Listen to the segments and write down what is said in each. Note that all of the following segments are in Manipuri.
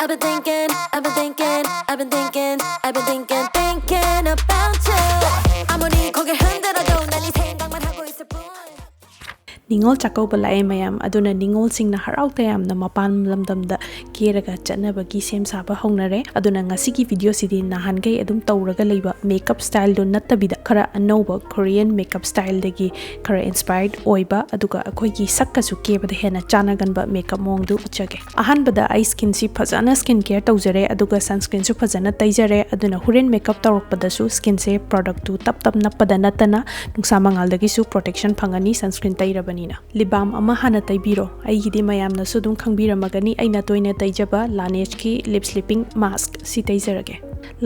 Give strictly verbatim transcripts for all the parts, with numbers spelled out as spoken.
Been thinking, I've been thinking, I've been thinking, I've been thinking, thinking about you. 아무리 고개 흔들어도 난 네 생각만 하고 있을 뿐. Ningol Chakkouba ꯂꯥꯛꯑꯦ ꯃꯌꯥꯝ꯫ ꯑꯗꯨꯅ ꯅꯤꯉꯣꯜꯁꯤꯡꯅ ꯍꯔꯥꯎ ꯇꯌꯥꯝꯅ ꯃꯄꯥꯟ ꯂꯝꯗꯝꯗ ꯀꯦꯔꯒ ꯆꯠꯅꯕꯒꯤ ꯁꯦꯝ ꯁꯥꯕ ꯍꯧꯅꯔꯦ꯫ ꯑꯗꯨꯅ ꯉꯁꯤꯒꯤ ꯚꯤꯗꯤꯑꯣꯁꯤꯗꯤ ꯅꯍꯥꯟꯈꯩ ꯑꯗꯨꯝ ꯇꯧꯔꯒ ꯂꯩꯕ ꯃꯦꯀꯞ ꯁ꯭ꯇꯥꯏꯜꯗꯣ ꯅꯠꯇꯕꯤꯗ, ꯈꯔ ꯑꯅꯧꯕ ꯀꯣꯔꯤꯌꯟ ꯃꯦꯀꯞ ꯁ꯭ꯇꯥꯏꯜꯗꯒꯤ ꯈꯔ ꯏꯟꯁꯄꯥꯌꯔ ꯑꯣꯏꯕ, ꯑꯗꯨꯒ ꯑꯩꯈꯣꯏꯒꯤ ꯁꯛꯀꯁꯨ ꯀꯦꯕꯗ ꯍꯦꯟꯅ ꯆꯥꯟꯅꯒꯟꯕ ꯃꯦꯀꯞ ꯃꯑꯣꯡꯗꯨ ꯎꯠꯆꯒꯦ꯫ ꯑꯍꯥꯟꯕꯗ ꯑꯩ ꯁ꯭ꯀꯤꯟꯁꯤ ꯐꯖꯅ ꯁ꯭ꯀꯤꯟ ꯀꯦꯌꯔ ꯇꯧꯖꯔꯦ, ꯑꯗꯨꯒ ꯁꯟꯁ꯭ꯀ꯭ꯔꯤꯟꯁꯨ ꯐꯖꯅ ꯇꯩꯖꯔꯦ꯫ ꯑꯗꯨꯅ ꯍꯣꯔꯦꯟ ꯃꯦꯀꯞ ꯇꯧꯔꯛꯄꯗꯁꯨ ꯁ꯭ꯀꯤꯟꯁꯦ ꯄ꯭ꯔꯣꯗꯛꯇꯨ ꯇꯞ ꯇꯞ ꯅꯞꯄꯗ ꯅꯠꯇꯅ ꯅꯨꯡꯁꯥ ꯃꯉꯥꯜꯗꯒꯤꯁꯨ ꯄ꯭ꯔꯣꯇꯦꯛꯁꯟ ꯐꯪꯒꯅꯤ, ꯁꯟꯁ꯭ꯀ꯭ꯔꯤꯟ ꯇꯩꯔꯕꯅꯤꯅ꯫ ꯂꯤꯞ ꯕꯥꯝ ꯑꯃ ꯍꯥꯟꯅ ꯇꯩꯕꯤꯔꯣ꯫ ꯑꯩꯒꯤꯗꯤ ꯃꯌꯥꯝꯅꯁꯨ ꯑꯗꯨꯝ ꯈꯪꯕꯤꯔꯝꯃꯒꯅꯤ, ꯑꯩꯅ ꯇꯣꯏꯅ ꯇꯩꯖꯕ ꯂꯥꯅꯦꯁꯀꯤ ꯂꯤꯞ ꯁ꯭ꯂꯤꯄꯤꯡ ꯃꯥꯁꯛ ꯁꯤ ꯇꯩꯖꯔꯒꯦ꯫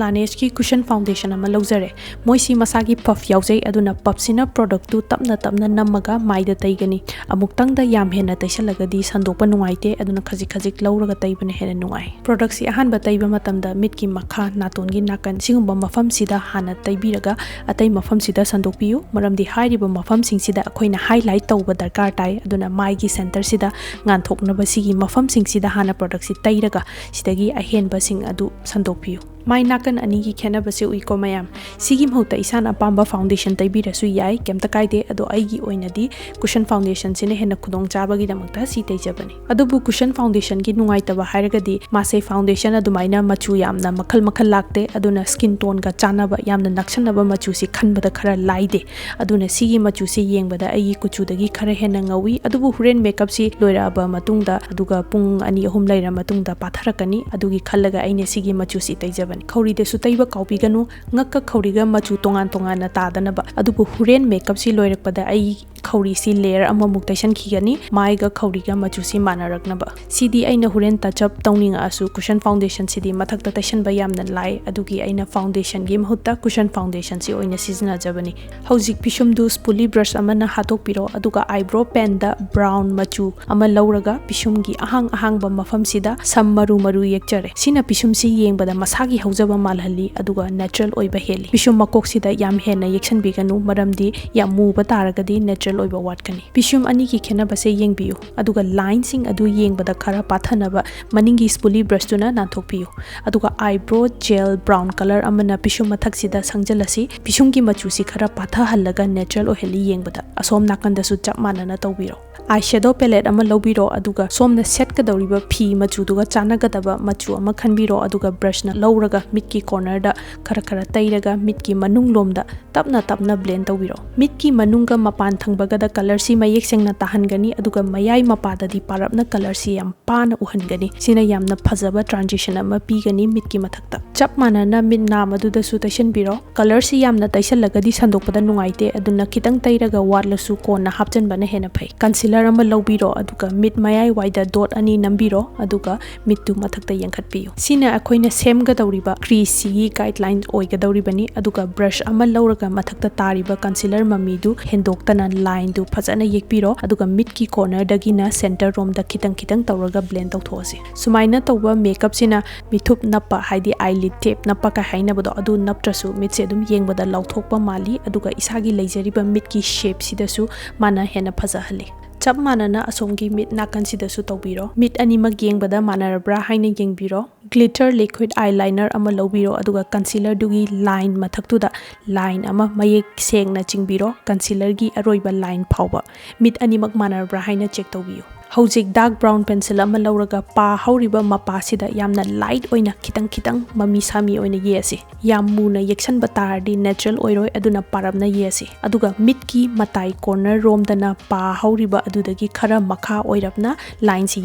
ꯂꯥꯅꯦꯁꯀꯤ ꯀꯨꯁꯟ ꯐꯥꯎꯟꯗꯦꯁꯟ ꯑꯃ ꯂꯧꯖꯔꯦ꯫ ꯃꯣꯏꯁꯤ ꯃꯁꯥꯒꯤ ꯄꯐ ꯌꯥꯎꯖꯩ, ꯑꯗꯨꯅ ꯄꯐꯁꯤꯅ ꯄ꯭ꯔꯣꯗꯛꯇꯨ ꯇꯞꯅ ꯇꯞꯅ ꯅꯝꯃꯒ ꯃꯥꯏꯗ ꯇꯩꯒꯅꯤ꯫ ꯑꯃꯨꯛꯇꯪꯗ ꯌꯥꯝ ꯍꯦꯟꯅ ꯇꯩꯁꯜꯂꯒꯗꯤ ꯁꯟꯗꯣꯛꯄ ꯅꯨꯡꯉꯥꯏꯇꯦ, ꯑꯗꯨꯅ ꯈꯖꯤꯛ ꯈꯖꯤꯛ ꯂꯧꯔꯒ ꯇꯩꯕꯅ ꯍꯦꯟꯅ ꯅꯨꯡꯉꯥꯏ꯫ ꯄ꯭ꯔꯣꯗꯛꯁꯤ ꯑꯍꯥꯟꯕ ꯇꯩꯕ ꯃꯇꯝꯗ ꯃꯤꯠꯀꯤ ꯃꯈꯥ, ꯅꯥꯇꯣꯟꯒꯤ ꯅꯥꯀꯟ ꯁꯤꯒꯨꯝꯕ ꯃꯐꯝꯁꯤꯗ ꯍꯥꯟꯅ ꯇꯩꯕꯤꯔꯒ ꯑꯇꯩ ꯃꯐꯝꯁꯤꯗ ꯁꯟꯗꯣꯛꯄꯤꯌꯨ, ꯃꯔꯝꯗꯤ ꯍꯥꯏꯔꯤꯕ ꯃꯐꯝꯁꯤꯡꯁꯤꯗ ꯑꯩꯈꯣꯏꯅ ꯍꯥꯏꯂꯥꯏꯠ ꯇꯧꯕ ꯗꯔꯀꯥꯔ ꯇꯥꯏ꯫ ꯑꯗꯨꯅ ꯃꯥꯏꯒꯤ ꯁꯦꯟꯇꯔꯁꯤꯗ ꯉꯥꯟꯊꯣꯛꯅꯕ ꯁꯤꯒꯤ ꯃꯐꯝꯁꯤꯡꯁꯤꯗ ꯍꯥꯟꯅ ꯄ꯭ꯔꯣꯗꯛꯁꯤ ꯇꯩꯔꯒ ꯁꯤꯗꯒꯤ ꯑꯍꯦꯟꯕꯁꯤꯡ ꯑꯗꯨ ꯁꯟꯗꯣꯛꯄꯤꯌꯨ꯫ ꯃꯥꯏ ꯅꯥꯀꯟ ꯑꯅꯤꯒꯤ ꯈꯦꯠꯅꯕꯁꯦ ꯎꯏꯀꯣ ꯃꯌꯥꯝ? ꯁꯤꯒꯤ ꯃꯍꯨꯠꯇ ꯏꯁꯥꯅ ꯑꯄꯥꯝꯕ ꯐꯥꯎꯟꯗꯦꯁꯟ ꯇꯩꯕꯤꯔꯁꯨ ꯌꯥꯏ, ꯀꯩꯝꯇ ꯀꯥꯏꯗꯦ꯫ ꯑꯗꯣ ꯑꯩꯒꯤ ꯑꯣꯏꯅꯗꯤ ꯀꯨꯁꯟ ꯐꯥꯎꯟꯗꯦꯁꯟꯁꯤꯅ ꯍꯦꯟꯅ ꯈꯨꯗꯣꯡꯆꯥꯕꯒꯤꯗꯃꯛꯇ ꯁꯤ ꯇꯩꯖꯕꯅꯤ꯫ ꯑꯗꯨꯕꯨ ꯀꯨꯁꯟ ꯐꯥꯎꯟꯗꯦꯁꯟꯒꯤ ꯅꯨꯡꯉꯥꯏꯇꯕ ꯍꯥꯏꯔꯒꯗꯤ ꯃꯥꯁꯦ ꯐꯥꯎꯟꯗꯦꯁꯟ ꯑꯗꯨꯃꯥꯏꯅ ꯃꯆꯨ ꯌꯥꯝꯅ ꯃꯈꯜ ꯃꯈꯜ ꯂꯥꯛꯇꯦ, ꯑꯗꯨꯅ ꯁ꯭ꯀꯤꯟ ꯇꯣꯟꯒ ꯆꯥꯟꯅꯕ ꯌꯥꯝꯅ ꯅꯛꯁꯟꯅꯕ ꯃꯆꯨꯁꯤ ꯈꯟꯕꯗ ꯈꯔ ꯂꯥꯏꯗꯦ꯫ ꯑꯗꯨꯅ ꯁꯤꯒꯤ ꯃꯆꯨꯁꯤ ꯌꯦꯡꯕꯗ ꯑꯩꯒꯤ ꯀꯨꯆꯨꯗꯒꯤ ꯈꯔ ꯍꯦꯟꯅ ꯉꯧꯏ꯫ ꯑꯗꯨꯕꯨ ꯍꯣꯔꯦꯟ ꯃꯦꯀꯞꯁꯤ ꯂꯣꯏꯔꯛꯑꯕ ꯃꯇꯨꯡꯗ, ꯑꯗꯨꯒ ꯄꯨꯡ ꯑꯅꯤ ꯑꯍꯨꯝ ꯂꯩꯔ ꯃꯇꯨꯡꯗ ꯄꯥꯊꯔꯛꯀꯅꯤ꯫ ꯑꯗꯨꯒꯤ ꯈꯜꯂꯒ ꯑꯩꯅ ꯁꯤꯒꯤ ꯃꯆꯨꯁꯤ ꯇꯩꯖꯕꯅꯤ꯫ ꯈꯧꯔꯤꯗꯁꯨ ꯇꯩꯕ ꯀꯥꯎꯕꯤꯒꯅꯨ꯫ ꯉꯛꯀ ꯈꯧꯔꯤꯒ ꯃꯆꯨ ꯇꯣꯉꯥꯟ ꯇꯣꯉꯥꯟꯅ ꯇꯥꯗꯅꯕ꯫ ꯑꯗꯨꯕꯨ ꯍꯣꯔꯦꯟ ꯃꯦꯀꯞꯁꯤ ꯂꯣꯏꯔꯛꯄꯗ ꯑꯩ ꯈꯧꯔꯤꯁꯤ ꯂꯦꯌꯔ ꯑꯃꯃꯨꯛ ꯇꯩꯁꯟꯈꯤꯒꯅꯤ, ꯃꯥꯏꯒ ꯈꯧꯔꯤꯒ ꯃꯆꯨꯁꯤ ꯃꯥꯟꯅꯔꯛꯅꯕ꯫ ꯁꯤꯗꯤ ꯑꯩꯅ ꯍꯣꯔꯦꯟ ꯇꯆ ꯑꯞ ꯇꯧꯅꯤꯡꯉꯛꯑꯁꯨ ꯀꯨꯁꯟ ꯐꯥꯎꯟꯗꯦꯁꯟꯁꯤꯗꯤ ꯃꯊꯛꯇ ꯇꯩꯁꯟꯕ ꯌꯥꯝꯅ ꯂꯥꯏ, ꯑꯗꯨꯒꯤ ꯑꯩꯅ ꯐꯥꯎꯟꯗꯦꯁꯟꯒꯤ ꯃꯍꯨꯠꯇ ꯀꯨꯁꯟ ꯐꯥꯎꯟꯗꯦꯁꯟꯁꯤ ꯑꯣꯏꯅ ꯁꯤꯖꯤꯟꯅꯖꯕꯅꯤ꯫ ꯍꯧꯖꯤꯛ ꯄꯤꯁꯨꯝꯗꯨ ꯁ꯭ꯄꯨꯂꯤ ꯕ꯭ꯔꯁ ꯑꯃꯅ ꯍꯥꯠꯇꯣꯛꯄꯤꯔꯣ, ꯑꯗꯨꯒ ꯑꯥꯏꯕ꯭ꯔꯣ ꯄꯦꯟꯗ ꯕ꯭ꯔꯥꯎꯟ ꯃꯆꯨ ꯑꯃ ꯂꯧꯔꯒ ꯄꯤꯁꯨꯝꯒꯤ ꯑꯍꯥꯡ ꯑꯍꯥꯡꯕ ꯃꯐꯝꯁꯤꯗ ꯁꯝ ꯃꯔꯨ ꯃꯔꯨ ꯌꯦꯛꯆꯔꯦ꯫ ꯁꯤꯅ ꯄꯤꯁꯨꯝꯁꯤ ꯌꯦꯡꯕꯗ ꯃꯁꯥꯒꯤ ꯍꯧꯖꯕ ꯃꯥꯜꯍꯜꯂꯤ, ꯑꯗꯨꯒ ꯅꯦꯆꯔꯦꯜ ꯑꯣꯏꯕ ꯍꯦꯜꯂꯤ꯫ ꯄꯤꯁꯨꯝ ꯃꯀꯣꯛꯁꯤꯗ ꯌꯥꯝ ꯍꯦꯟꯅ ꯌꯦꯛꯁꯟꯕꯤꯒꯅꯨ, ꯃꯔꯝꯗꯤ ꯌꯥꯝ ꯃꯨꯕ ꯇꯥꯔꯒꯗꯤ ꯅꯦꯆꯔꯦꯜ ꯑꯣꯏꯕ ꯋꯥꯠꯀꯅꯤ꯫ ꯄꯤꯁꯨꯝ ꯑꯅꯤꯒꯤ ꯈꯦꯠꯅꯕꯁꯦ ꯌꯦꯡꯕꯤꯌꯨ, ꯑꯗꯨꯒ ꯂꯥꯏꯟꯁꯤꯡ ꯑꯗꯨ ꯌꯦꯡꯕꯗ ꯈꯔ ꯄꯥꯊꯅꯕ ꯃꯅꯤꯡꯒꯤ ꯁ꯭ꯄꯨꯂꯤ ꯕ꯭ꯔꯁꯇꯨꯅ ꯅꯥꯟꯊꯣꯛꯄꯤꯌꯨ꯫ ꯑꯗꯨꯒ ꯑꯥꯏꯕ꯭ꯔꯣ ꯖꯦꯜ ꯕ꯭ꯔꯥꯎꯟ ꯀꯂꯔ ꯑꯃꯅ ꯄꯤꯁꯨꯝ ꯃꯊꯛꯁꯤꯗ ꯁꯪꯖꯜꯂꯁꯤ꯫ ꯄꯤꯁꯨꯝꯒꯤ ꯃꯆꯨꯁꯤ ꯈꯔ ꯄꯥꯊꯍꯜꯂꯒ ꯅꯦꯆꯔꯦꯜ ꯑꯣꯏꯍꯜꯂꯤ ꯌꯦꯡꯕꯗ꯫ ꯑꯁꯣꯝ ꯅꯥꯀꯟꯗꯁꯨ ꯆꯞ ꯃꯥꯟꯅꯅ ꯇꯧꯕꯤꯔꯣ꯫ ꯑꯥꯏ ꯁꯦꯗꯣ ꯄꯦꯂꯦꯠ ꯑꯃ ꯂꯧꯕꯤꯔꯣ, ꯑꯗꯨꯒ ꯁꯣꯝꯅ ꯁꯦꯠꯀꯗꯧꯔꯤꯕ ꯐꯤ ꯃꯆꯨꯗꯨꯒ ꯆꯥꯟꯅꯒꯗꯕ ꯃꯆꯨ ꯑꯃ ꯈꯟꯕꯤꯔꯣ, ꯑꯗꯨꯒ ꯕ꯭ꯔꯁꯅ ꯂꯧꯔꯒ ꯃꯤꯠꯀꯤ ꯀꯣꯔꯅꯔꯗ ꯈꯔ ꯈꯔ ꯇꯩꯔꯒ ꯃꯤꯠꯀꯤ ꯃꯅꯨꯡ ꯂꯣꯝꯗ ꯇꯞꯅ ꯇꯞꯅ ꯕ꯭ꯂꯦꯟ ꯇꯧꯕꯤꯔꯣ꯫ ꯃꯤꯠꯀꯤ ꯃꯅꯨꯡꯒ ꯃꯄꯥꯟ ꯊꯪꯕꯒꯗ ꯀꯂꯔꯁꯤ ꯃꯌꯦꯛ ꯁꯦꯡꯅ ꯇꯥꯍꯟꯒꯅꯤ, ꯑꯗꯨꯒ ꯃꯌꯥꯏ ꯃꯄꯥꯗꯗꯤ ꯄꯥꯔꯞꯅ ꯀꯂꯔꯁꯤ ꯌꯥꯝ ꯄꯥꯅ ꯎꯍꯟꯒꯅꯤ꯫ ꯁꯤꯅ ꯌꯥꯝꯅ ꯐꯖꯕ ꯇ꯭ꯔꯥꯟꯖꯤꯁꯟ ꯑꯃ ꯄꯤꯒꯅꯤ ꯃꯤꯠꯀꯤ ꯃꯊꯛꯇ꯫ ꯆꯞ ꯃꯥꯟꯅꯅ ꯃꯤꯠ ꯅꯥꯝ ꯑꯗꯨꯗꯁꯨ ꯇꯩꯁꯟꯕꯤꯔꯣ꯫ ꯀꯂꯔꯁꯤ ꯌꯥꯝꯅ ꯇꯩꯁꯜꯂꯒꯗꯤ ꯁꯟꯗꯣꯛꯄꯗ ꯅꯨꯡꯉꯥꯏꯇꯦ, ꯑꯗꯨꯅ ꯈꯤꯇꯪ ꯇꯩꯔꯒ ꯋꯥꯠꯂꯁꯨ ꯀꯣꯟꯅ ꯍꯥꯞꯆꯟꯕꯅ ꯍꯦꯟꯅ ꯐꯩ꯫ ꯀꯟꯁꯤꯂꯔ ꯑꯃ ꯂꯧꯕꯤꯔꯣ, ꯑꯗꯨꯒ ꯃꯤꯠ ꯃꯌꯥꯏ ꯋꯥꯏꯗ ꯗꯣꯠ ꯑꯅꯤ ꯅꯝꯕꯤꯔꯣ, ꯑꯗꯨꯒ ꯃꯤꯠꯇꯨ ꯃꯊꯛꯇ ꯌꯦꯡꯈꯠꯄꯤꯌꯨ꯫ ꯁꯤꯅ ꯑꯩꯈꯣꯏꯅ ꯁꯦꯝꯒꯗꯧꯔꯤꯕ ꯀ꯭ꯔꯤꯁꯁꯤꯒꯤ ꯒꯥꯏꯗꯂꯥꯏꯟ ꯑꯣꯏꯒꯗꯧꯔꯤꯕꯅꯤ꯫ ꯑꯗꯨꯒ ꯕ꯭ꯔꯁ ꯑꯃ ꯂꯧꯔꯒ ꯃꯊꯛꯇ ꯇꯥꯔꯤꯕ ꯀꯟꯁꯤꯂꯔ ꯃꯃꯤꯗꯨ ꯍꯦꯟꯗꯣꯛꯇꯅ ꯂꯥꯏꯟꯗꯨ ꯐꯖꯅ ꯌꯦꯛꯄꯤꯔꯣ, ꯑꯗꯨꯒ ꯃꯤꯠꯀꯤ ꯀꯣꯔꯅꯔꯗꯒꯤꯅ ꯁꯦꯟꯇꯔ ꯔꯣꯝꯗ ꯈꯤꯇꯪ ꯈꯤꯇꯪ ꯇꯧꯔꯒ ꯕ꯭ꯂꯦꯟ ꯇꯧꯊꯣꯛꯑꯁꯤ꯫ ꯁꯨꯃꯥꯏꯅ ꯇꯧꯕ ꯃꯦꯀꯞꯁꯤꯅ ꯃꯤꯊꯨꯞ ꯅꯞꯄ, ꯍꯥꯏꯗꯤ ꯑꯥꯏꯂꯤꯗ ꯇꯦꯞ ꯅꯞꯄ ꯀꯥꯏ ꯍꯥꯏꯅꯕꯗꯣ, ꯑꯗꯨ ꯅꯞꯇ꯭ꯔꯁꯨ ꯃꯤꯠꯁꯦ ꯑꯗꯨꯝ ꯌꯦꯡꯕꯗ ꯂꯥꯎꯊꯣꯛꯄ ꯃꯥꯜꯂꯤ, ꯑꯗꯨꯒ ꯏꯁꯥꯒꯤ ꯂꯩꯖꯔꯤꯕ ꯃꯤꯠꯀꯤ ꯁꯦꯞꯁꯤꯗꯁꯨ ꯃꯥꯅ ꯍꯦꯟꯅ ꯐꯖꯍꯜꯂꯤ꯫ ꯆꯞ ꯃꯥꯟꯅꯅ ꯑꯁꯣꯝꯒꯤ ꯃꯤꯠ ꯅꯥꯀꯟꯁꯤꯗꯁꯨ ꯇꯧꯕꯤꯔꯣ꯫ ꯃꯤꯠ ꯑꯅꯤꯃꯛ ꯌꯦꯡꯕꯗ ꯃꯥꯟꯅꯔꯕ꯭ꯔꯥ ꯍꯥꯏꯅ ꯌꯦꯡꯕꯤꯔꯣ꯫ ꯒ꯭ꯂꯤꯇꯔ ꯂꯤꯀ꯭ꯋꯤꯗ ꯑꯥꯏꯂꯥꯏꯅꯔ ꯑꯃ ꯂꯧꯕꯤꯔꯣ, ꯑꯗꯨꯒ ꯀꯟꯁꯤꯂꯔꯗꯨꯒꯤ ꯂꯥꯏꯟ ꯃꯊꯛꯇꯨꯗ ꯂꯥꯏꯟ ꯑꯃ ꯃꯌꯦꯛ ꯁꯦꯡꯅ ꯆꯤꯡꯕꯤꯔꯣ, ꯀꯟꯁꯤꯂꯔꯒꯤ ꯑꯔꯣꯏꯕ ꯂꯥꯏꯟ ꯐꯥꯎꯕ꯫ ꯃꯤꯠ ꯑꯅꯤꯃꯛ ꯃꯥꯟꯅꯔꯕ꯭ꯔꯥ ꯍꯥꯏꯅ ꯆꯦꯛ ꯇꯧꯕꯤꯌꯨ꯫ ꯍꯧꯖꯤꯛ ꯗꯥꯔꯛ ꯕ꯭ꯔꯥꯎꯟ ꯄꯦꯟꯁꯤꯜ ꯑꯃ ꯂꯧꯔꯒ ꯄꯥ ꯍꯧꯔꯤꯕ ꯃꯄꯥꯁꯤꯗ ꯌꯥꯝꯅ ꯂꯥꯏꯠ ꯑꯣꯏꯅ ꯈꯤꯇꯪ ꯈꯤꯇꯪ ꯃꯃꯤ ꯁꯥꯃꯤ ꯑꯣꯏꯅ ꯌꯦꯛꯑꯁꯤ꯫ ꯌꯥꯝ ꯃꯨꯅ ꯌꯦꯛꯁꯟꯕ ꯇꯥꯔꯗꯤ ꯅꯦꯆꯔꯦꯜ ꯑꯣꯏꯔꯣꯏ, ꯑꯗꯨꯅ ꯄꯥꯔꯞꯅ ꯌꯦꯛꯑꯁꯤ꯫ ꯑꯗꯨꯒ ꯃꯤꯠꯀꯤ ꯃꯇꯥꯏ ꯀꯣꯔꯅꯔ ꯔꯣꯝꯗꯅ ꯄꯥ ꯍꯧꯔꯤꯕ ꯑꯗꯨꯗꯒꯤ ꯈꯔ ꯃꯈꯥ ꯑꯣꯏꯔꯞꯅ ꯂꯥꯏꯟꯁꯤ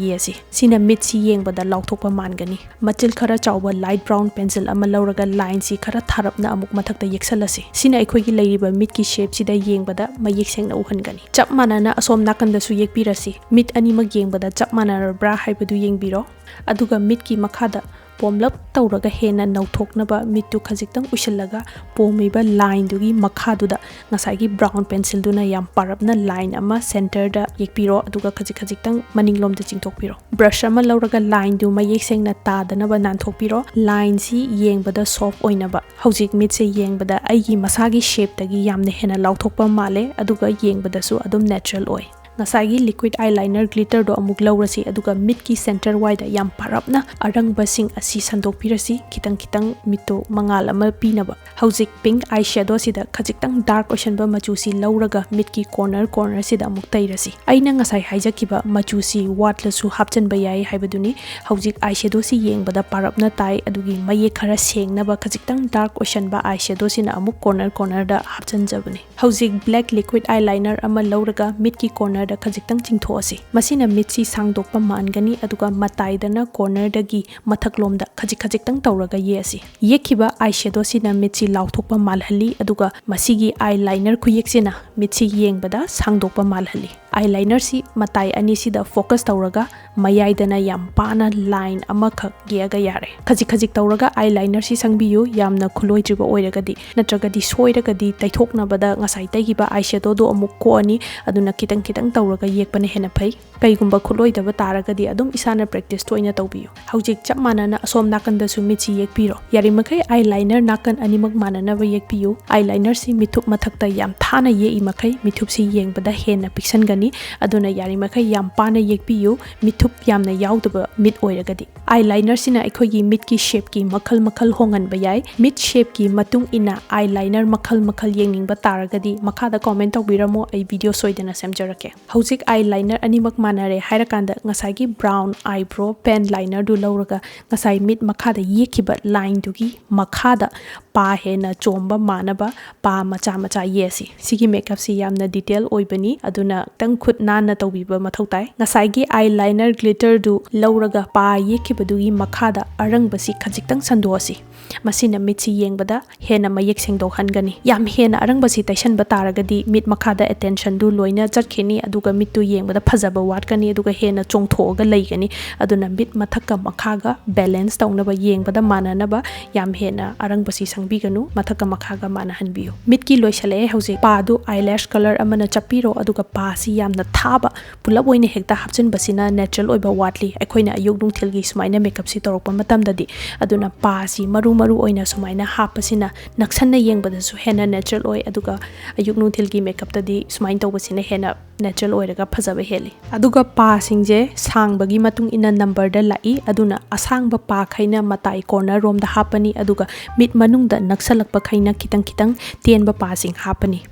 ꯌꯦꯛꯑꯁꯤ꯫ ꯁꯤꯅ ꯃꯤꯠꯁꯤ ꯌꯦꯡꯕꯗ ꯂꯥꯎꯊꯣꯛꯄ ꯃꯥꯟꯒꯅꯤ꯫ ꯃꯆꯤꯜ ꯈꯔ ꯆꯥꯎꯕ ꯂꯥꯏꯠ ꯕ꯭ꯔꯥꯎꯟ ꯄꯦꯟꯁꯤꯜ ꯑꯃ ꯂꯧꯔꯒ ꯂꯥꯏꯟꯁꯤ ꯈꯔ ꯊꯥꯔꯞꯅ ꯑꯃꯨꯛ ꯃꯊꯛꯇ ꯌꯦꯛꯁꯜꯂꯁꯤ꯫ ꯁꯤꯅ ꯑꯩꯈꯣꯏꯒꯤ ꯂꯩꯔꯤꯕ ꯃꯤꯠꯀꯤ ꯁꯦꯞꯁꯤꯗ ꯌꯦꯡꯕꯗ ꯃꯌꯦꯛ ꯁꯦꯡꯅ ꯎꯍꯟꯒꯅꯤ꯫ ꯆꯞ ꯃꯥꯟꯅꯅ ꯑꯁꯣꯝ ꯅꯥꯀꯟꯗꯁꯨ ꯌꯦꯛꯄꯤꯔꯁꯤ꯫ ꯃꯤꯠ ꯑꯅꯤꯃꯛ ꯌꯦꯡꯕꯗ ꯆꯞ ꯃꯥꯟꯅꯔꯕ꯭ꯔꯥ ꯍꯥꯏꯕꯗꯨ ꯌꯦꯡꯕꯤꯔꯣ꯫ ꯑꯗꯨꯒ ꯃꯤꯠꯀꯤ ꯃꯈꯥꯗ ꯄꯣꯝꯂꯞ ꯇꯧꯔꯒ ꯍꯦꯟꯅ ꯅꯧꯊꯣꯛꯅꯕ ꯃꯤꯠꯇꯨ ꯈꯖꯤꯛꯇꯪ ꯎꯏꯁꯤꯜꯂꯒ ꯄꯣꯝꯃꯤꯕ ꯂꯥꯏꯟꯗꯨꯒꯤ ꯃꯈꯥꯗꯨꯗ ꯉꯁꯥꯏꯒꯤ ꯕ꯭ꯔꯥꯎꯟ ꯄꯦꯟꯁꯤꯜꯗꯨꯅ ꯌꯥꯝ ꯄꯥꯔꯞꯅ ꯂꯥꯏꯟ ꯑꯃ ꯁꯦꯟꯇꯔꯗ ꯌꯦꯛꯄꯤꯔꯣ, ꯑꯗꯨꯒ ꯈꯖꯤꯛ ꯈꯖꯤꯛꯇꯪ ꯃꯅꯤꯡꯂꯣꯝꯗ ꯆꯤꯡꯊꯣꯛꯄꯤꯔꯣ꯫ ꯕ꯭ꯔꯁ ꯑꯃ ꯂꯧꯔꯒ ꯂꯥꯏꯟꯗꯨ ꯃꯌꯦꯛ ꯁꯦꯡꯅ ꯇꯥꯗꯅꯕ ꯅꯥꯟꯊꯣꯛꯄꯤꯔꯣ꯫ ꯂꯥꯏꯟꯁꯤ ꯌꯦꯡꯕꯗ ꯁꯣꯐ ꯑꯣꯏꯅꯕ꯫ ꯍꯧꯖꯤꯛ ꯃꯤꯠꯁꯦ ꯌꯦꯡꯕꯗ ꯑꯩꯒꯤ ꯃꯁꯥꯒꯤ ꯁꯦꯞꯇꯒꯤ ꯌꯥꯝꯅ ꯍꯦꯟꯅ ꯂꯥꯎꯊꯣꯛꯄ ꯃꯥꯜꯂꯦ, ꯑꯗꯨꯒ ꯌꯦꯡꯕꯗꯁꯨ ꯑꯗꯨꯝ ꯅꯦꯆꯔꯦꯜ ꯑꯣꯏ꯫ ꯉꯁꯥꯏꯒꯤ ꯂꯤꯀ꯭ꯋꯤꯠ ꯑꯥꯏ ꯂꯥꯏꯅꯔ ꯒ꯭ꯂꯤꯇꯔꯗꯣ ꯑꯃꯨꯛ ꯂꯧꯔꯁꯤ, ꯑꯗꯨꯒ ꯃꯤꯠꯀꯤ ꯁꯦꯟꯇꯔ ꯋꯥꯏꯗ ꯌꯥꯝ ꯄꯥꯔꯞꯅ ꯑꯔꯪꯕꯁꯤꯡ ꯑꯁꯤ ꯁꯟꯗꯣꯛꯄꯤꯔꯁꯤ, ꯈꯤꯇꯪ ꯈꯤꯇꯪ ꯃꯤꯠꯇꯣ ꯃꯉꯥꯜ ꯑꯃ ꯄꯤꯅꯕ꯫ ꯍꯧꯖꯤꯛ ꯄꯤꯡꯛ ꯑꯥꯏ ꯁꯦꯗꯣꯁꯤꯗ ꯈꯖꯤꯛꯇꯪ ꯗꯥꯔꯛ ꯑꯣꯏꯁꯟꯕ ꯃꯆꯨꯁꯤ ꯂꯧꯔꯒ ꯃꯤꯠꯀꯤ ꯀꯣꯔꯅꯔ ꯀꯣꯔꯅꯔꯁꯤꯗ ꯑꯃꯨꯛ ꯇꯩꯔꯁꯤ꯫ ꯑꯩꯅ ꯉꯁꯥꯏ ꯍꯥꯏꯖꯈꯤꯕ ꯃꯆꯨꯁꯤ ꯋꯥꯠꯂꯁꯨ ꯍꯥꯞꯆꯤꯟꯕ ꯌꯥꯏ ꯍꯥꯏꯕꯗꯨꯅꯤ꯫ ꯍꯧꯖꯤꯛ ꯑꯥꯏ ꯁꯦꯗꯣꯁꯤ ꯌꯦꯡꯕꯗ ꯄꯥꯔꯞꯅ ꯇꯥꯏ, ꯑꯗꯨꯒꯤ ꯃꯌꯦꯛ ꯈꯔ ꯁꯦꯡꯅꯕ ꯈꯖꯤꯛꯇꯪ ꯗꯥꯔꯛ ꯑꯣꯏꯁꯟꯕ ꯑꯥꯏ ꯁꯦꯗꯣꯁꯤꯅ ꯑꯃꯨꯛ ꯀꯣꯔꯅꯔ ꯀꯣꯔꯅꯔꯗ ꯍꯥꯞꯆꯤꯟꯖꯕꯅꯤ꯫ ꯍꯧꯖꯤꯛ ꯕ꯭ꯂꯦꯛ ꯂꯤꯀ꯭ꯋꯤꯠ ꯑꯥꯏ ꯂꯥꯏꯅꯔ ꯑꯃ ꯂꯧꯔꯒ ꯃꯤꯠꯀꯤ ꯀꯣꯔꯅꯔꯗ ꯈꯖꯤꯛꯇꯪ ꯆꯤꯡꯊꯣꯛꯑꯁꯤ꯫ ꯃꯁꯤꯅ ꯃꯤꯠꯁꯤ ꯁꯥꯡꯗꯣꯛꯄ ꯃꯥꯟꯒꯅꯤ, ꯑꯗꯨꯒ ꯃꯇꯥꯏꯗꯅ ꯀꯣꯔꯅꯔꯗꯒꯤ ꯃꯊꯛꯂꯣꯝꯗ ꯈꯖꯤꯛ ꯈꯖꯤꯛꯇꯪ ꯇꯧꯔꯒ ꯌꯦꯛꯑꯁꯤ꯫ ꯌꯦꯛꯈꯤꯕ ꯑꯥꯏ ꯁꯦꯗꯣꯁꯤꯅ ꯃꯤꯠꯁꯤ ꯂꯥꯎꯊꯣꯛꯄ ꯃꯥꯜꯍꯜꯂꯤ, ꯑꯗꯨꯒ ꯃꯁꯤꯒꯤ ꯑꯥꯏ ꯂꯥꯏꯅꯔ ꯈꯨꯌꯦꯛꯁꯤꯅ ꯃꯤꯠꯁꯤ ꯌꯦꯡꯕꯗ ꯁꯥꯡꯗꯣꯛꯄ ꯃꯥꯜꯍꯜꯂꯤ꯫ ꯑꯥꯏ ꯂꯥꯏꯅꯔꯁꯤ ꯃꯇꯥꯏ ꯑꯅꯤꯁꯤꯗ ꯐꯣꯀꯁ ꯇꯧꯔꯒ ꯃꯌꯥꯏꯗꯅ ꯌꯥꯝ ꯄꯥꯅ ꯂꯥꯏꯟ ꯑꯃꯈꯛ ꯌꯦꯛꯑꯒ ꯌꯥꯔꯦ꯫ ꯈꯖꯤꯛ ꯈꯖꯤꯛ ꯇꯧꯔꯒ ꯑꯥꯏ ꯂꯥꯏꯅꯔꯁꯤ ꯁꯪꯕꯤꯌꯨ, ꯌꯥꯝꯅ ꯈꯨꯂꯣꯏꯗ꯭ꯔꯤꯕ ꯑꯣꯏꯔꯒꯗꯤ, ꯅꯠꯇ꯭ꯔꯒꯗꯤ ꯁꯣꯏꯔꯒꯗꯤ ꯇꯩꯊꯣꯛꯅꯕꯗ ꯉꯁꯥꯏ ꯇꯩꯈꯤꯕ ꯑꯥꯏ ꯁꯦꯗꯣꯗꯣ ꯑꯃꯨꯛ ꯀꯣꯛꯑꯅꯤ꯫ ꯑꯗꯨꯅ ꯈꯤꯇꯪ ꯈꯤꯇꯪ ꯇꯧꯔꯒ ꯌꯦꯛꯄꯅ ꯍꯦꯟꯅ ꯐꯩ꯫ ꯀꯩꯒꯨꯝꯕ ꯈꯨꯠꯂꯣꯏꯗꯕ ꯇꯥꯔꯒꯗꯤ ꯑꯗꯨꯝ ꯏꯁꯥꯅ ꯄ꯭ꯔꯦꯛꯇꯤꯁ ꯇꯣꯏꯅ ꯇꯧꯕꯤꯌꯨ꯫ ꯍꯧꯖꯤꯛ ꯆꯞ ꯃꯥꯟꯅꯅ ꯑꯁꯣꯝ ꯅꯥꯀꯟꯗꯁꯨ ꯃꯤꯠꯁꯤ ꯌꯦꯛꯄꯤꯔꯣ꯫ ꯌꯥꯔꯤꯃꯈꯩ ꯑꯥꯏ ꯂꯥꯏꯅꯔ ꯅꯥꯀꯟ ꯑꯅꯤꯃꯛ ꯃꯥꯟꯅꯅꯕ ꯌꯦꯛꯄꯤꯌꯨ꯫ ꯑꯥꯏ ꯂꯥꯏꯅꯔꯁꯤ ꯃꯤꯠꯊꯨꯞ ꯃꯊꯛꯇ ꯌꯥꯝ ꯊꯥꯅ ꯌꯦꯛꯏ ꯃꯈꯩ ꯃꯤꯠꯊꯨꯞꯁꯤ ꯌꯦꯡꯕꯗ ꯍꯦꯟꯅ ꯄꯤꯛꯁꯟꯒꯅꯤ꯫ ꯑꯗꯨꯅ ꯌꯥꯔꯤꯃꯈꯩ ꯌꯥꯝ ꯄꯥꯅ ꯌꯦꯛꯄꯤꯌꯨ, ꯃꯤꯠꯊꯨꯞ ꯌꯥꯝꯅ ꯌꯥꯎꯗꯕ ꯃꯤꯠ ꯑꯣꯏꯔꯒꯗꯤ꯫ ꯑꯥꯏ ꯂꯥꯏꯅꯔꯁꯤꯅ ꯑꯩꯈꯣꯏꯒꯤ ꯃꯤꯠꯀꯤ ꯁꯦꯞꯀꯤ ꯃꯈꯜ ꯃꯈꯜ ꯍꯣꯡꯍꯟꯕ ꯌꯥꯏ꯫ ꯃꯤꯠ ꯁꯦꯞꯀꯤ ꯃꯇꯨꯡ ꯏꯟꯅ ꯑꯥꯏ ꯂꯥꯏꯅꯔ ꯃꯈꯜ ꯃꯈꯜ ꯌꯦꯡꯅꯤꯡꯕ ꯇꯥꯔꯒꯗꯤ ꯃꯈꯥꯗ ꯀꯣꯃꯦꯟ ꯇꯧꯕꯤꯔꯝꯃꯣ, ꯑꯩ ꯚꯤꯗꯤꯑꯣ ꯁꯣꯏꯗꯅ ꯁꯦꯝꯖꯔꯛꯀꯦ꯫ ꯍꯧꯖꯤꯛ ꯑꯥꯏ ꯂꯥꯏꯅꯔ ꯑꯅꯤꯃꯛ ꯃꯥꯟꯅꯔꯦ ꯍꯥꯏꯔꯀꯥꯟꯗ ꯉꯁꯥꯏꯒꯤ ꯕ꯭ꯔꯥꯎꯟ ꯑꯥꯏꯕ꯭ꯔꯣ ꯄꯦꯟ ꯂꯥꯏꯅꯔꯗꯨ ꯂꯧꯔꯒ ꯉꯁꯥꯏ ꯃꯤꯠ ꯃꯈꯥꯗ ꯌꯦꯛꯈꯤꯕ ꯂꯥꯏꯟꯗꯨꯒꯤ ꯃꯈꯥꯗ ꯄꯥ ꯍꯦꯟꯅ ꯆꯣꯝꯕ ꯃꯥꯟꯅꯕ ꯄꯥ ꯃꯆꯥ ꯃꯆꯥ ꯌꯦꯛꯑꯁꯤ꯫ ꯁꯤꯒꯤ ꯃꯦꯀꯞꯁꯤ ꯌꯥꯝꯅ ꯗꯤꯇꯦꯜ ꯑꯣꯏꯕꯅꯤ, ꯑꯗꯨꯅ ꯈꯤꯇꯪ ꯈꯨꯠ ꯅꯥꯟꯅ ꯇꯧꯕꯤꯕ ꯃꯊꯧ ꯇꯥꯏ꯫ ꯉꯁꯥꯏꯒꯤ ꯑꯥꯏ ꯂꯥꯏꯅꯔ ꯒ꯭ꯂꯤꯇꯔꯗꯨ ꯂꯧꯔꯒ ꯄꯥ ꯌꯦꯛꯈꯤꯕꯗꯨꯒꯤ ꯃꯈꯥꯗ ꯑꯔꯪꯕꯁꯤ ꯈꯖꯤꯛꯇꯪ ꯁꯟꯗꯣꯛꯑꯁꯤ꯫ ꯃꯁꯤꯅ ꯃꯤꯠꯁꯤ ꯌꯦꯡꯕꯗ ꯍꯦꯟꯅ ꯃꯌꯦꯛ ꯁꯦꯡꯗꯣꯛꯍꯟꯒꯅꯤ꯫ ꯌꯥꯝ ꯍꯦꯟꯅ ꯑꯔꯪꯕꯁꯤ ꯇꯩꯁꯟꯕ ꯇꯥꯔꯒꯗꯤ ꯃꯤꯠ ꯃꯈꯥꯗ attentionꯗꯨ ꯂꯣꯏꯅ ꯆꯠꯈꯤꯅꯤ, ꯑꯗꯨꯒ ꯃꯤꯠꯇꯨ ꯌꯦꯡꯕꯗ ꯐꯖꯕ ꯋꯥꯠꯀꯅꯤ, ꯑꯗꯨꯒ ꯍꯦꯟꯅ ꯆꯣꯡꯊꯣꯛꯑꯒ ꯂꯩꯒꯅꯤ꯫ ꯑꯗꯨꯅ ꯃꯤꯠ ꯃꯊꯛꯀ ꯃꯈꯥꯒ balance ꯇꯧꯅꯕ, ꯌꯦꯡꯕꯗ ꯃꯥꯟꯅꯅꯕ ꯌꯥꯝ ꯍꯦꯟꯅ ꯑꯔꯪꯕꯁꯤ ꯁꯪꯕꯤꯒꯅꯨ, ꯃꯊꯛꯀ ꯃꯈꯥꯒ ꯃꯥꯟꯅꯍꯟꯕꯤꯌꯨ꯫ ꯃꯤꯠꯀꯤ ꯂꯣꯏꯁꯤꯜꯂꯛꯑꯦ ꯍꯧꯖꯤꯛ꯫ ꯄꯥꯗꯨ eyelash colour ꯑꯃꯅ ꯆꯞꯄꯤꯔꯣ, ꯑꯗꯨꯒ ꯄꯥꯁꯤ ꯌꯥꯝꯅ ꯊꯥꯕ ꯄꯨꯂꯞ ꯑꯣꯏꯅ ꯍꯦꯛꯇ ꯍꯥꯞꯆꯤꯟꯕꯁꯤꯅ natural ꯑꯣꯏꯕ ꯋꯥꯠꯂꯤ ꯑꯩꯈꯣꯏꯅ ꯑꯌꯨꯛ ꯅꯨꯡꯊꯤꯜꯒꯤ ꯁꯨꯃꯥꯏꯅ makeupꯁꯤ ꯇꯧꯔꯛꯄ ꯃꯇꯝꯗꯗꯤ꯫ ꯑꯗꯨꯅ ꯄꯥꯁꯤ ꯃꯔꯨ ꯃꯔꯨ ꯑꯣꯏꯅ ꯁꯨꯃꯥꯏꯅ ꯍꯥꯞꯄꯁꯤꯅ ꯅꯛꯁꯟꯅ ꯌꯦꯡꯕꯗꯁꯨ ꯍꯦꯟꯅ natural ꯑꯣꯏ, ꯑꯗꯨꯒ ꯑꯌꯨꯛ ꯅꯨꯡꯊꯤꯜꯒꯤ makeupꯇꯗꯤ ꯁꯨꯃꯥꯏꯅ ꯇꯧꯕꯁꯤꯅ ꯍꯦꯟꯅ natural ꯑꯣꯏꯔꯒ ꯐꯖꯕ ꯍꯦꯜꯂꯤ꯫ ꯑꯗꯨꯒ ꯄꯥꯁꯤꯡꯁꯦ ꯁꯥꯡꯕꯒꯤ ꯃꯇꯨꯡ ꯏꯟꯅ numberꯗ ꯂꯥꯛꯏ, ꯑꯗꯨꯅ ꯑꯁꯥꯡꯕ ꯄꯥꯈꯩꯅ ꯃꯇꯥꯏ corner ꯔꯣꯝꯗ ꯍꯥꯞꯄꯅꯤ, ꯑꯗꯨꯒ ꯃꯤꯠ ꯃꯅꯨꯡꯗ ꯅꯛꯁꯜꯂꯛꯄꯈꯩꯅ ꯈꯤꯇꯪ ꯈꯤꯇꯪ ꯇꯦꯟꯕ ꯄꯥꯁꯤꯡ ꯍꯥꯞꯄꯅꯤ꯫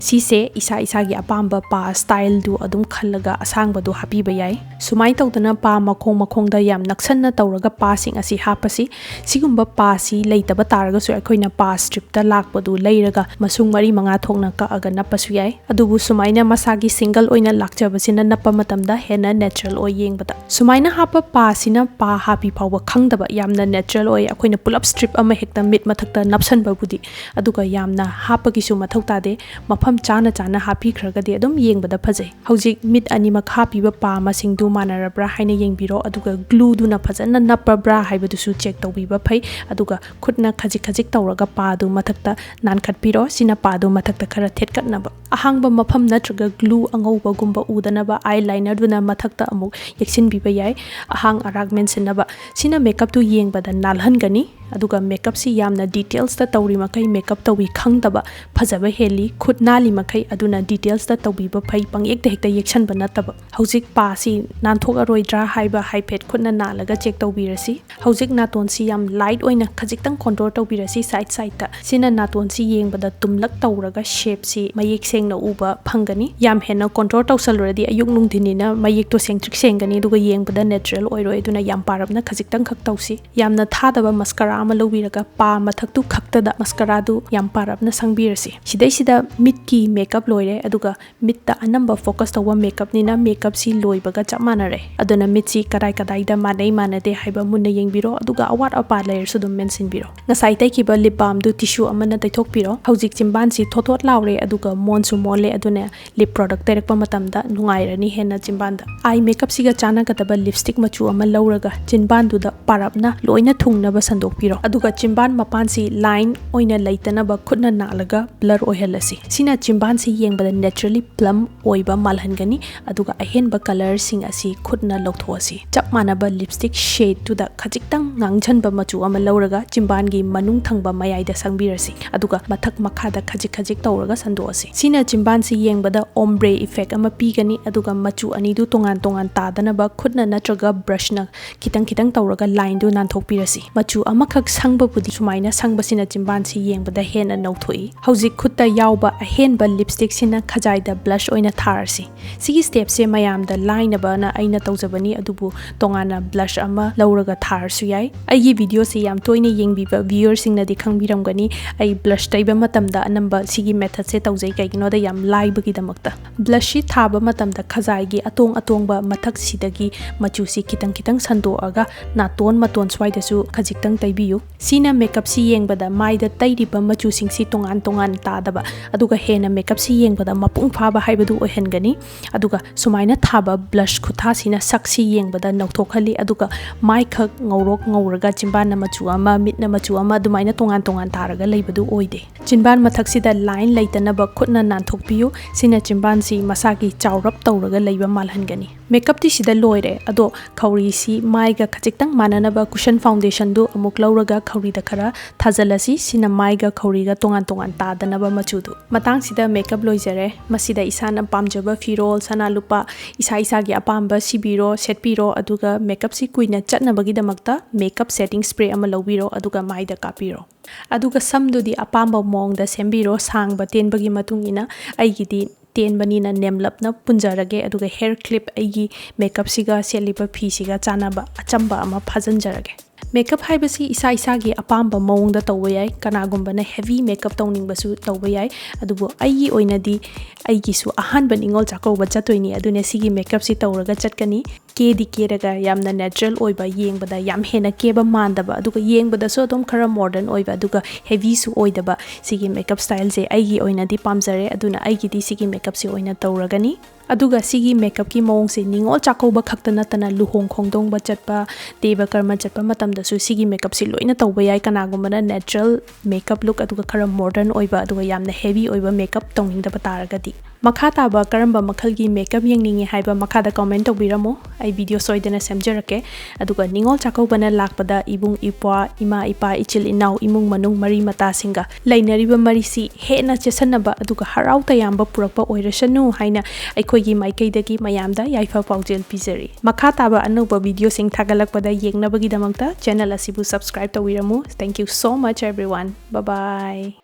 ꯁꯤꯁꯦ ꯏꯁꯥ ꯏꯁꯥꯒꯤ ꯑꯄꯥꯝꯕ ꯄꯥ styleꯗꯨ ꯑꯗꯨꯝ ꯈꯜꯂꯒ ꯑꯁꯥꯡꯕꯗꯨ ꯍꯥꯞꯄꯤꯕ ꯌꯥꯏ꯫ ꯁꯨꯃꯥꯏꯅ ꯇꯧꯗꯅ ꯄꯥ ꯃꯈꯣꯡ ꯃꯈꯣꯡꯗ ꯌꯥꯝ ꯅꯛꯁꯟꯅ ꯇꯧꯔꯒ ꯄꯥꯁꯤꯡ ꯑꯁꯤ ꯍꯥꯞꯄꯁꯤ꯫ ꯁꯤꯒꯨꯝꯕ ꯄꯥꯁꯤ ꯂꯩꯇꯕ ꯇꯥꯔꯒꯁꯨ ꯑꯩꯈꯣꯏꯅ ꯄꯥ stripꯇ ꯂꯥꯛꯄꯗꯨ ꯂꯩꯔꯒ ꯃꯁꯨꯡ ꯃꯔꯤ ꯃꯉꯥ ꯊꯣꯛꯅ ꯀꯛꯑꯒ ꯅꯞꯄꯁꯨ ꯌꯥꯏ꯫ ꯑꯗꯨꯕꯨ ꯁꯨꯃꯥꯏꯅ ꯃꯁꯥꯒꯤ single ꯑꯣꯏꯅ ꯂꯥꯛꯆꯕꯁꯤꯅ ꯅꯞꯄ ꯃꯇꯝꯗ ꯍꯦꯟꯅ natural ꯑꯣꯏ ꯌꯦꯡꯕꯗ꯫ ꯁꯨꯃꯥꯏꯅ ꯍꯥꯞꯄ ꯄꯥꯁꯤꯅ ꯄꯥ ꯍꯥꯞꯄꯤ ꯐꯥꯎꯕ ꯈꯪꯗꯕ ꯌꯥꯝꯅ natural ꯑꯣꯏ꯫ ꯑꯩꯈꯣꯏꯅ ꯄꯨꯂꯞ strip ꯑꯃ ꯍꯦꯛꯇ ꯃꯤꯠ ꯃꯊꯛꯇ ꯅꯞꯁꯟꯕꯕꯨꯗꯤ, ꯑꯗꯨꯒ ꯌꯥꯝꯅ ꯍꯥꯞꯄꯒꯤꯁꯨ ꯃꯊꯧ ꯇꯥꯗꯦ꯫ ꯃꯐꯝ ꯆꯥꯅ ꯆꯥꯅ ꯍꯥꯞꯄꯤꯈ꯭ꯔꯒꯗꯤ ꯑꯗꯨꯝ ꯌꯦꯡꯕꯗ ꯐꯖꯩ꯫ ꯍꯧꯖꯤꯛ ꯃꯤꯠ ꯑꯅꯤꯃꯛ ꯍꯥꯞꯄꯤꯕ ꯄꯥ ꯃꯁꯤꯡꯗꯨ ꯃꯥꯟꯅꯔꯕ꯭ꯔꯥ ꯍꯥꯏꯅ ꯌꯦꯡꯕꯤꯔꯣ, ꯑꯗꯨꯒ glueꯗꯨꯅ ꯐꯖꯅ ꯅꯞꯄꯕ꯭ꯔꯥ ꯍꯥꯏꯕꯗꯨꯁꯨ check ꯇꯧꯕꯤꯕ ꯐꯩ꯫ ꯑꯗꯨꯒ ꯈꯨꯠꯅ ꯈꯖꯤꯛ ꯈꯖꯤꯛ ꯇꯧꯔꯒ ꯄꯥꯗꯨ ꯃꯊꯛꯇ ꯅꯥꯟꯈꯠꯄꯤꯔꯣ꯫ ꯁꯤꯅ ꯄꯥꯗꯨ ꯃꯊꯛꯇ ꯈꯔ ꯊꯦꯠꯀꯠꯅꯕ꯫ ꯑꯍꯥꯡꯕ ꯃꯐꯝ ꯅꯠꯇ꯭ꯔꯒ glue ꯑꯉꯧꯕꯒꯨꯝꯕ ꯎꯗꯅꯕ eyelinerꯗꯨꯅ ꯃꯊꯛꯇ ꯑꯃꯨꯛ ꯌꯦꯛꯁꯤꯟꯕꯤꯕ ꯌꯥꯏ, ꯑꯍꯥꯡ ꯑꯔꯥꯛ ꯃꯦꯟꯁꯤꯟꯅꯕ꯫ ꯁꯤꯅ makeupꯇꯨ ꯌꯦꯡꯕꯗ ꯅꯥꯜꯍꯟꯒꯅꯤ꯫ ꯑꯗꯨꯒ makeupꯁꯤ ꯌꯥꯝꯅ detailsꯇ ꯇꯧꯔꯤ ꯃꯈꯩ makeup ꯇꯧꯕꯤ ꯈꯪꯗꯕ ꯐꯖꯕ ꯍꯦꯜꯂꯤ꯫ ꯈꯨꯠ ꯅꯥꯜꯂꯤ ꯃꯈꯩ ꯑꯗꯨꯅ detailsꯇ ꯇꯧꯕꯤꯕ ꯐꯩ, ꯄꯪꯌꯦꯛꯇ ꯍꯦꯛꯇ ꯌꯦꯛꯁꯟꯕ ꯅꯠꯇꯕ꯫ ꯍꯧꯖꯤꯛ ꯄꯥꯁꯤ ꯅꯥꯟꯊꯣꯛꯑꯔꯣꯏꯗ꯭ꯔꯥ ꯍꯥꯏꯕ ꯍꯥꯏꯐꯦꯠ ꯈꯨꯠꯅ ꯅꯥꯜꯂꯒ check ꯇꯧꯕꯤꯔꯁꯤ꯫ ꯍꯧꯖꯤꯛ ꯅꯥꯇꯣꯟꯁꯤ ꯌꯥꯝ light ꯑꯣꯏꯅ ꯈꯖꯤꯛꯇꯪ contour ꯇꯧꯕꯤꯔꯁꯤ side sideꯇ꯫ ꯁꯤꯅ ꯅꯥꯇꯣꯟꯁꯤ ꯌꯦꯡꯕꯗ ꯇꯨꯝꯂꯛ ꯇꯧꯔꯒ shapeꯁꯤ ꯃꯌꯦꯛ ꯁꯦꯡꯅ ꯎꯕ ꯐꯪꯒꯅꯤ꯫ ꯌꯥꯝ ꯍꯦꯟꯅ contour ꯇꯧꯁꯜꯂꯨꯔꯗꯤ ꯑꯌꯨꯛ ꯅꯨꯡꯊꯤꯟꯅꯤꯅ ꯃꯌꯦꯛꯇꯣ ꯁꯦꯡꯇ꯭ꯔꯤꯛ ꯁꯦꯡꯒꯅꯤ, ꯑꯗꯨꯒ ꯌꯦꯡꯕꯗ natural ꯑꯣꯏꯔꯣꯏ꯫ ꯑꯗꯨꯅ ꯌꯥꯝ ꯄꯥꯔꯞꯅ ꯈꯖꯤꯛꯇꯪ ꯈꯛ ꯇꯧꯁꯤ꯫ ꯌꯥꯝꯅ ꯊꯥꯗꯕ mascara ꯑꯃ ꯂꯧꯕꯤꯔꯒ ꯄꯥ ꯃꯊꯛꯇꯨ ꯈꯛꯇꯗ mascaraꯗꯨ ꯌꯥꯝ ꯄꯥꯔꯞꯅ ꯁꯪꯕꯤꯔꯁꯤ꯫ ꯁꯤꯗꯩꯁꯤꯗ ꯃꯤꯠꯀꯤ ꯃꯦꯀꯞ ꯂꯣꯏꯔꯦ, ꯑꯗꯨꯒ ꯃꯤꯠꯇ ꯑꯅꯝꯕ ꯐꯣꯀꯁ ꯇꯧꯕ ꯃꯦꯀꯞꯅꯤꯅ ꯃꯦꯀꯞꯁꯤ ꯂꯣꯏꯕꯒ ꯆꯞ ꯃꯥꯟꯅꯔꯦ꯫ ꯑꯗꯨꯅ ꯃꯤꯠꯁꯤ ꯀꯗꯥꯏ ꯀꯗꯥꯏꯗ ꯃꯥꯟꯅꯩ ꯃꯥꯟꯅꯗꯦ ꯍꯥꯏꯕ ꯃꯨꯟꯅ ꯌꯦꯡꯕꯤꯔꯣ, ꯑꯗꯨꯒ ꯑꯋꯥꯠ ꯑꯄꯥ ꯂꯩꯔꯁꯨ ꯑꯗꯨꯝ ꯃꯦꯟꯁꯤꯟꯕꯤꯔꯣ꯫ ꯉꯁꯥꯏ ꯇꯩꯈꯤꯕ ꯂꯤꯞ ꯕꯥꯝꯗꯨ ꯇꯤꯁꯨ ꯑꯃꯅ ꯇꯩꯊꯣꯛꯄꯤꯔꯣ꯫ ꯍꯧꯖꯤꯛ ꯆꯤꯝꯕꯥꯟꯁꯤ ꯊꯣꯠ ꯊꯣꯠ ꯂꯥꯎꯔꯦ, ꯑꯗꯨꯒ ꯃꯣꯟꯁꯨ ꯃꯣꯜꯂꯦ, ꯑꯗꯨꯅ ꯂꯤꯞ ꯄ꯭ꯔꯣꯗꯛ ꯇꯩꯔꯛꯄ ꯃꯇꯝꯗ ꯅꯨꯡꯉꯥꯏꯔꯅꯤ ꯍꯦꯟꯅ ꯆꯤꯝꯕꯥꯟꯗ꯫ ꯑꯥꯏ ꯃꯦꯀꯞꯁꯤꯒ ꯆꯥꯟꯅꯒꯗꯕ ꯂꯤꯞꯁꯇꯤꯛ ꯃꯆꯨ ꯑꯃ ꯂꯧꯔꯒ ꯆꯤꯝꯕꯥꯟꯗꯨꯗ ꯄꯥꯔꯞꯅ ꯂꯣꯏꯅ ꯊꯨꯡꯅꯕ ꯁꯟꯗꯣꯛꯄꯤꯔꯣ꯫ ꯑꯗꯨꯒ ꯆꯤꯝꯕꯥꯟ ꯃꯄꯥꯟꯁꯤ ꯂꯥꯏꯟ ꯑꯣꯏꯅ ꯂꯩꯇꯅꯕ ꯈꯨꯠꯅ ꯅꯥꯜꯂꯒ ꯕ꯭ꯂꯔ ꯑꯣꯏꯍꯜꯂꯁꯤ꯫ ꯁꯤꯅ ꯆꯤꯝꯕꯥꯟꯁꯤ ꯌꯦꯡꯕꯗ ꯅꯦꯆꯔꯦꯂꯤ ꯄ꯭ꯂꯝ ꯑꯣꯏꯕ ꯃꯥꯜꯍꯟꯒꯅꯤ꯫ ꯑꯗꯨꯒ ꯑꯍꯦꯟꯕ ꯀꯂꯔꯁꯤꯡ ꯑꯁꯤ ꯈꯨꯠꯅ ꯂꯧꯊꯣꯛꯑꯁꯤ꯫ ꯆꯞ ꯃꯥꯟꯅꯕ ꯂꯤꯞꯁꯇꯤꯛ ꯁꯦꯠꯇꯨꯗ ꯈꯖꯤꯛꯇꯪ ꯉꯥꯡꯁꯤꯟꯕ ꯃꯆꯨ ꯑꯃ ꯂꯧꯔꯒ ꯆꯤꯝꯕꯥꯟꯒꯤ ꯃꯅꯨꯡ ꯊꯪꯕ ꯃꯌꯥꯏꯗ ꯁꯪꯕꯤꯔꯁꯤ꯫ ꯑꯗꯨꯒ ꯃꯊꯛ ꯃꯈꯥꯗ ꯈꯖꯤꯛ ꯈꯖꯤꯛ ꯇꯧꯔꯒ ꯁꯟꯗꯣꯛꯑꯁꯤ꯫ ꯁꯤꯅ ꯆꯤꯝꯕꯥꯟꯁꯤ ꯌꯦꯡꯕꯗ ꯑꯣꯝꯕ꯭ꯔꯦ ꯏꯐꯦꯛ ꯑꯃ ꯄꯤꯒꯅꯤ꯫ ꯑꯗꯨꯒ ꯃꯆꯨ ꯑꯅꯤꯗꯨ ꯇꯣꯉꯥꯟ ꯇꯣꯉꯥꯟ ꯇꯥꯗꯅꯕ ꯈꯨꯠꯅ ꯅꯠꯇ꯭ꯔꯒ ꯕ꯭ꯔꯁꯅ ꯈꯤꯇꯪ ꯈꯤꯇꯪ ꯇꯧꯔꯒ ꯂꯥꯏꯟꯗꯨ ꯅꯥꯟꯊꯣꯛꯄꯤꯔꯁꯤ꯫ ꯃꯆꯨ ꯑꯃꯈꯛ ꯁꯪꯕꯕꯨꯗꯤ ꯁꯨꯃꯥꯏꯅ ꯁꯪꯕꯁꯤꯅ ꯆꯤꯝꯕꯥꯟꯁꯤ ꯌꯦꯡꯕꯗ ꯍꯦꯟꯅ ꯅꯧꯊꯣꯛꯏ꯫ ꯍꯧꯖꯤꯛ ꯈꯨꯠꯇ ꯌꯥꯎꯕ ꯑꯍꯦꯟꯕ ꯂꯤꯞꯁꯇꯤꯛꯁꯤꯅ ꯈꯖꯥꯏꯗ ꯕ꯭ꯂꯁ ꯑꯣꯏꯅ ꯊꯥꯔꯁꯤ꯫ ꯁꯤꯒꯤ ꯁ꯭ꯇꯦꯞꯁꯦ ꯃꯌꯥꯝꯗ ꯂꯥꯏꯅꯕꯅ ꯑꯩꯅ ꯇꯧꯖꯕꯅꯤ, ꯑꯗꯨꯕꯨ ꯇꯣꯉꯥꯟꯅ ꯕ꯭ꯂꯁ ꯑꯃ ꯂꯧꯔꯒ ꯊꯥꯔꯁꯨ ꯌꯥꯏ꯫ ꯑꯩꯒꯤ ꯚꯤꯗꯤꯑꯣꯁꯦ ꯌꯥꯝ ꯇꯣꯏꯅ ꯌꯦꯡꯕꯤꯕ ꯚ꯭ꯌꯨꯌꯔꯁꯤꯡꯅꯗꯤ ꯈꯪꯕꯤꯔꯝꯒꯅꯤ, ꯑꯩ ꯕ꯭ꯂꯁ ꯇꯩꯕ ꯃꯇꯝꯗ ꯑꯅꯝꯕ ꯁꯤꯒꯤ ꯃꯦꯊꯠꯁꯦ ꯇꯧꯖꯩ, ꯀꯩꯒꯤꯅꯣꯗ ꯌꯥꯝ ꯂꯥꯏꯕꯒꯤꯗꯃꯛꯇ꯫ ꯕ꯭ꯂꯁꯁꯤ ꯊꯥꯕ ꯃꯇꯝꯗ ꯈꯖꯥꯏꯒꯤ ꯑꯇꯣꯡ ꯑꯇꯣꯡꯕ ꯃꯊꯛꯁꯤꯗꯒꯤ ꯃꯆꯨꯁꯤ ꯈꯤꯇꯪ ꯈꯤꯇꯪ ꯁꯟꯗꯣꯛꯑꯒ ꯅꯥꯇꯣꯟ ꯃꯇꯣꯟ ꯁ꯭ꯋꯥꯏꯗꯁꯨ ꯈꯖꯤꯛꯇꯪ ꯇꯩꯕꯤꯌꯨ꯫ ꯁꯤꯅ ꯃꯦꯀꯞꯁꯤ ꯌꯦꯡꯕꯗ ꯃꯥꯏꯗ ꯇꯩꯔꯤꯕ ꯃꯆꯨꯁꯤꯡꯁꯤ ꯇꯣꯉꯥꯟ ꯇꯣꯉꯥꯟ ꯇꯥꯗꯕ, ꯑꯗꯨꯒ ꯍꯦꯟꯅ ꯃꯦꯀꯞꯁꯤ ꯌꯦꯡꯕꯗ ꯃꯄꯨꯡ ꯐꯥꯕ ꯍꯥꯏꯕꯗꯨ ꯑꯣꯏꯍꯟꯒꯅꯤ꯫ ꯑꯗꯨꯒ ꯁꯨꯃꯥꯏꯅ ꯊꯥꯕ ꯕ꯭ꯂꯁ ꯈꯨꯊꯥꯁꯤꯅ ꯁꯛꯁꯤ ꯌꯦꯡꯕꯗ ꯅꯧꯊꯣꯛꯍꯜꯂꯤ, ꯑꯗꯨꯒ ꯃꯥꯏꯈꯛ ꯉꯧꯔꯣꯛ ꯉꯧꯔꯒ ꯆꯤꯝꯕꯥꯟꯅ ꯃꯆꯨ ꯑꯃ, ꯃꯤꯠꯅ ꯃꯆꯨ ꯑꯃ, ꯑꯗꯨꯃꯥꯏꯅ ꯇꯣꯉꯥꯟ ꯇꯣꯉꯥꯟ ꯇꯥꯔꯒ ꯂꯩꯕꯗꯨ ꯑꯣꯏꯗꯦ꯫ ꯆꯤꯝꯕꯥꯟ ꯃꯊꯛꯁꯤꯗ ꯂꯥꯏꯟ ꯂꯩꯇꯅꯕ ꯈꯨꯠꯅ ꯅꯥꯟꯊꯣꯛꯄꯤꯌꯨ꯫ ꯁꯤꯅ ꯆꯤꯝꯕꯥꯟꯁꯤ ꯃꯁꯥꯒꯤ ꯆꯥꯎꯔꯞ ꯇꯧꯔꯒ ꯂꯩꯕ ꯃꯥꯜꯍꯟꯒꯅꯤ꯫ ꯃꯦꯀꯞꯇꯤ ꯁꯤꯗ ꯂꯣꯏꯔꯦ, ꯑꯗꯣ ꯈꯧꯔꯤꯁꯤ ꯃꯥꯏꯒ ꯈꯖꯤꯛꯇꯪ ꯃꯥꯟꯅꯅꯕ ꯀꯨꯁꯟ ꯐꯥꯎꯟꯗꯦꯁꯟꯗꯨ ꯑꯃꯨꯛ ꯂꯧꯔꯒ ꯈꯧꯔꯤꯗ ꯈꯔ ꯊꯥꯖꯤꯜꯂꯁꯤ꯫ ꯁꯤꯅ ꯃꯥꯏꯒ ꯈꯧꯔꯤꯒ ꯇꯣꯉꯥꯟ ꯇꯣꯉꯥꯟ ꯇꯥꯗꯅꯕ ꯃꯆꯨꯗꯨ꯫ ꯃꯇꯥꯡꯁꯤꯗ ꯃꯦꯀꯞ ꯂꯣꯏꯖꯔꯦ꯫ ꯃꯁꯤꯗ ꯏꯁꯥꯅ ꯄꯥꯝꯖꯕ ꯐꯤꯔꯣꯜ, ꯁꯅꯥ ꯂꯨꯄꯥ, ꯏꯁꯥ ꯏꯁꯥꯒꯤ ꯑꯄꯥꯝꯕ ꯁꯤꯕꯤꯔꯣ, ꯁꯦꯠꯄꯤꯔꯣ, ꯑꯗꯨꯒ ꯃꯦꯀꯞꯁꯤ ꯀꯨꯏꯅ ꯆꯠꯅꯕꯒꯤꯗꯃꯛꯇ ꯃꯦꯀꯞ ꯁꯦꯇꯤꯡ ꯁ꯭ꯄ꯭ꯔꯦ ꯑꯃ ꯂꯧꯕꯤꯔꯣ, ꯑꯗꯨꯒ ꯃꯥꯏꯗ ꯀꯥꯞꯄꯤꯔꯣ꯫ ꯑꯗꯨꯒ ꯁꯝꯗꯨꯗꯤ ꯑꯄꯥꯝꯕ ꯃꯑꯣꯡꯗ ꯁꯦꯝꯕꯤꯔꯣ, ꯁꯥꯡꯕ ꯇꯦꯟꯕꯒꯤ ꯃꯇꯨꯡ ꯏꯟꯅ꯫ ꯑꯩꯒꯤꯗꯤ ꯇꯦꯟꯕꯅꯤꯅ ꯅꯦꯝꯂꯞꯅ ꯄꯨꯟꯖꯔꯒꯦ, ꯑꯗꯨꯒ ꯍꯦꯌꯔ ꯀ꯭ꯂꯤꯞ ꯑꯩꯒꯤ ꯃꯦꯀꯞꯁꯤꯒ ꯁꯦꯠꯂꯤꯕ ꯐꯤꯁꯤꯒ ꯆꯥꯟꯅꯕ ꯑꯆꯝꯕ ꯑꯃ ꯐꯥꯖꯤꯟꯖꯔꯒꯦ꯫ Makeup ꯍꯥꯏꯕꯁꯤ ꯏꯁꯥ ꯏꯁꯥꯒꯤ ꯑꯄꯥꯝꯕ ꯃꯑꯣꯡꯗ ꯇꯧꯕ ꯌꯥꯏ꯫ ꯀꯅꯥꯒꯨꯝꯕꯅ heavy makeup ꯇꯧꯅꯤꯡꯕꯁꯨ ꯇꯧꯕ ꯌꯥꯏ꯫ ꯑꯗꯨꯕꯨ ꯑꯩꯒꯤ ꯑꯣꯏꯅꯗꯤ ꯑꯩꯒꯤꯁꯨ ꯑꯍꯥꯟꯕ ꯅꯤꯉꯣꯜ ꯆꯥꯛꯀꯧꯕ ꯆꯠꯇꯣꯏꯅꯤ, ꯑꯗꯨꯅ ꯁꯤꯒꯤ makeupꯁꯤ ꯇꯧꯔꯒ ꯆꯠꯀꯅꯤ꯫ ꯀꯦꯗꯤ ꯀꯦꯔꯒ ꯌꯥꯝꯅ natural ꯑꯣꯏꯕ, ꯌꯦꯡꯕꯗ ꯌꯥꯝ ꯍꯦꯟꯅ ꯀꯦꯕ ꯃꯥꯟꯗꯕ, ꯑꯗꯨꯒ ꯌꯦꯡꯕꯗꯁꯨ ꯑꯗꯨꯝ ꯈꯔ modern ꯑꯣꯏꯕ, ꯑꯗꯨꯒ heavyꯁꯨ ꯑꯣꯏꯗꯕ ꯁꯤꯒꯤ makeup styleꯁꯦ ꯑꯩꯒꯤ ꯑꯣꯏꯅꯗꯤ ꯄꯥꯝꯖꯔꯦ꯫ ꯑꯗꯨꯅ ꯑꯩꯒꯤꯗꯤ ꯁꯤꯒꯤ makeupꯁꯦ ꯑꯣꯏꯅ ꯇꯧꯔꯒꯅꯤ꯫ ꯑꯗꯨꯒ ꯁꯤꯒꯤ makeupꯀꯤ ꯃꯑꯣꯡꯁꯦ ꯅꯤꯉꯣꯜ ꯆꯥꯛꯀꯧꯕ ꯈꯛꯇ ꯅꯠꯇꯅ ꯂꯨꯍꯣꯡ ꯈꯣꯡꯗꯣꯡꯕ ꯆꯠꯄ, ꯗꯦꯕ ꯀꯔꯃ ꯆꯠꯄ ꯃꯇꯝꯗꯁꯨ ꯁꯤꯒꯤ makeupꯁꯦ ꯂꯣꯏꯅ ꯇꯧꯕ ꯌꯥꯏ꯫ ꯀꯅꯥꯒꯨꯝꯕꯅ natural makeup look ꯑꯗꯨꯒ ꯈꯔ modern ꯑꯣꯏꯕ ꯑꯗꯨꯒ ꯌꯥꯝꯅ heavy ꯑꯣꯏꯕ makeup ꯇꯧꯅꯤꯡꯗꯕ ꯇꯥꯔꯒꯗꯤ꯫ ꯃꯈꯥ ꯇꯥꯕ ꯀꯔꯝꯕ ꯃꯈꯜꯒꯤ makeup ꯌꯦꯡꯅꯤꯡꯉꯤ ꯍꯥꯏꯕ ꯃꯈꯥꯗ comment ꯇꯧꯕꯤꯔꯝꯃꯨ, ꯑꯩ video ꯁꯣꯏꯗꯅ ꯁꯦꯝꯖꯔꯛꯀꯦ꯫ ꯑꯗꯨꯒ ꯅꯤꯉꯣꯜ ꯆꯥꯛꯀꯧꯕꯅ ꯂꯥꯛꯄꯗ ꯏꯕꯨꯡ ꯏꯄ꯭ꯋꯥ, ꯏꯃꯥ ꯏꯄꯥ, ꯏꯆꯤꯜ ꯏꯅꯥꯎ, ꯏꯃꯨꯡ ꯃꯅꯨꯡ, ꯃꯔꯤ ꯃꯇꯥꯁꯤꯡꯒ ꯂꯩꯅꯔꯤꯕ ꯃꯔꯤꯁꯤ ꯍꯦꯟꯅ ꯆꯦꯠꯁꯟꯅꯕ ꯑꯗꯨꯒ ꯍꯔꯥꯎ ꯇꯌꯥꯝꯕ ꯄꯨꯔꯛꯄ ꯑꯣꯏꯔꯁꯅꯨ ꯍꯥꯏꯅ ꯑꯩꯈꯣꯏꯒꯤ ꯃꯥꯏꯀꯩꯗꯒꯤ ꯃꯌꯥꯝꯗ ꯌꯥꯏꯐ ꯄꯥꯎꯖꯦꯜ ꯄꯤꯖꯔꯤ꯫ ꯃꯈꯥ ꯇꯥꯕ ꯑꯅꯧꯕ videoꯁꯤꯡ ꯊꯥꯒꯠꯂꯛꯄꯗ ꯌꯦꯡꯅꯕꯒꯤꯗꯃꯛꯇ channel ꯑꯁꯤꯕꯨ subscribe ꯇꯧꯕꯤꯔꯝꯃꯨ꯫ Thank you so much everyone. Bye bye.